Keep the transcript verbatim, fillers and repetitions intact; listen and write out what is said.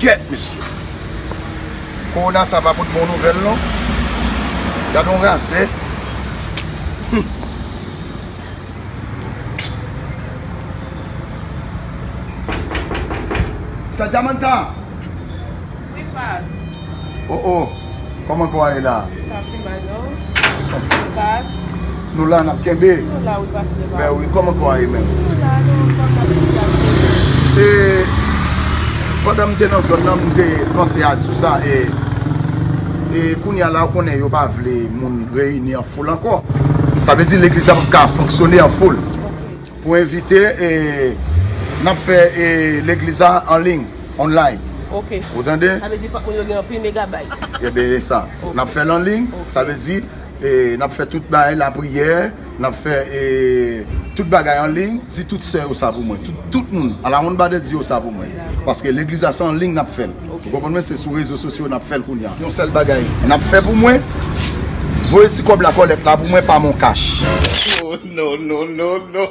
Kèt, mesye. Kowona sa pa pot bon nouvèl, non. Gade yon razè. Hmm. Sa Diamanta. Wi, pas. Oh, oh. Kòman kò a ye la? Pa pi mal, non. Pas. Nou la, n ap kenbe. Nou la, wi, pastè. Ben wi, kòman kò a ye menm? Nou la, nou, kòman n ap kenbe? E, pandan m te nan zòn nan, m te panse a di w sa, e, e kounye a la, ou konnen yo pa vle moun reyini an foul ankò. Sa vle di legliz la p ap ka fonksyone an foul. Pou envite, e, n ap fè, e, legliz la an liy, online. Ok. Ou tande? Sa vle di fòk moun yo gen anpil megabayt. Ebyen, e sa. Ok. N ap fè l an liy, ok, sa vle di, e, n ap fè tout bagay, lapriyè, n ap fè, e, tout bagay an liy. Di tout sè yo sa pou mwen. Tout, tout moun. Alawonnbadè, di yo sa pou mwen. Dakò. Paske legliz la, se an liy n ap fè l. Ok. Ou konprann mwen? Se sou rezo sosyo n ap fè l kounye a. Yon sèl bagay n ap fè pou mwen, voye ti kòb la, kòlèt la pou mwen pa Moncash. Oh, non, non, non, non.